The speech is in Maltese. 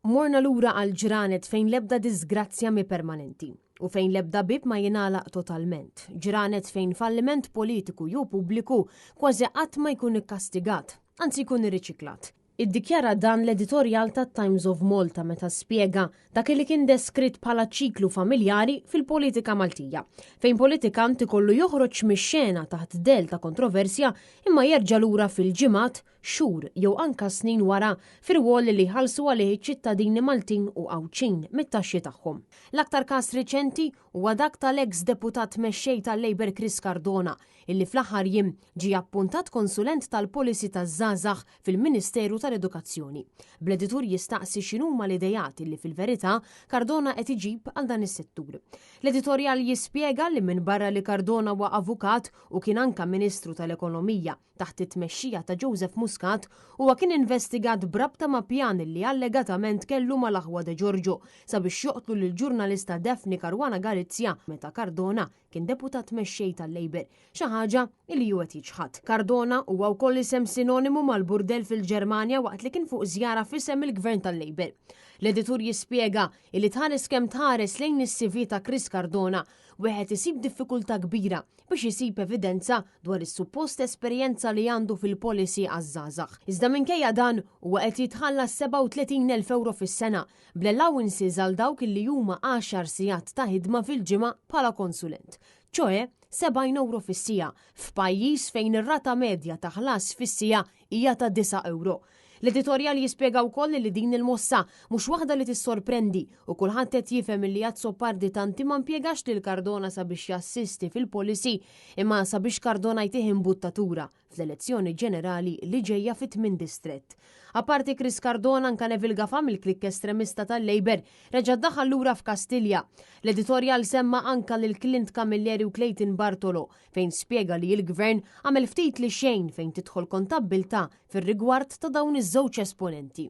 Morna lura għal ġranet fejn l-ebda diżgrazzja mhi permanenti u fejn l-ebda bieb ma jingħalaq totalment. Ġranet fejn falliment politiku jew pubbliku kważi qatt ma jkun ikkastigat, anzi jkun irriċiklat. Iddikjara dan l-editorjal tat-Times of Malta meta spjega dak li kien deskritt bħala ċiklu familjari fil-politika Maltija, fejn politikant ikollu joħroġ mix-xena taħt dell ta' kontroversja imma jerġa' lura fil-ġimgħat, xhur jew anka snin wara fir-rwol li jħallsu għalih iċ-ċittadini Maltin u Għawdxin mit-taxxi tagħhom. L-aktar każ riċenti huwa dak tal-eks deputat mexxej tal-Labour Chris Cardona illi fl-aħħar jiem ġie appuntat konsulent tal-policy taż-żgħażagħ fil-Ministeru tal-Edukazzjoni. Bl-editur jistaqsi x'inhuma l-ideat illi fil-verità Cardona qed iġib għal dan is-settur. L-editorjal jispjega li minbarra li Cardona huwa avukat u kien anka Ministru tal-Ekonomija taħt it-tmexxija ta' Joseph Muscat, huwa kien investigat b'rabta ma' pjan li allegatament kellu mal-aħwa De Giorgio sabiex joqtlu lill-ġurnalista Daphne Caruana Galizia meta Cardona kien deputat mexxej tal-Labour, xi ħaġa li hu qed jiċħad. Cardona huwa wkoll isem sinonimu mal-burdell fil-Ġermanja waqt li kien fuq żjara f'isem il-Gvern tal-Labour. L-editur jispjega illi tħares kemm tħares lejn is-CV ta' Chris Cardona, wieħed isib diffikultà kbira biex isib evidenza dwar is-suppost esperjenza li għandu fil-policy għaż-żgħażagħ. Iżda minkejja dan, huwa qed jitħallas 37,000 ewro fis-sena, bl-allowances għal dawk li huma għaxar sigħat ta' ħidma fil-ġimgħa bħala konsulent, ċoe 70 ewro fis-siegħa, f'pajjiż fejn ir-rata medja ta' ħlas fis-siegħa hija ta' 9 ewro. L-editorjal jispjega wkoll li din il-mossa mhux waħda li tissorprendi u kulħadd qed jifhem li Azzopardi Tanti ma mpjegax lil Cardona sabiex jassisti fil-policy imma sabiex Cardona jtih imbuttatura fl-elezzjoni ġenerali li ġejja fit-tmien distrett. Apparti Chris Cardona anka Neville Gafà mill-klikk estremista tal-Labour reġa' daħal lura f'Kastilja. L-editorjal semma anka lil Clint Camilleri u Clayton Bartolo fejn spjega li l-Gvern għamel ftit li xejn fejn tidħol kontabbiltà fir-rigward ta' dawn iż-żewġ esponenti.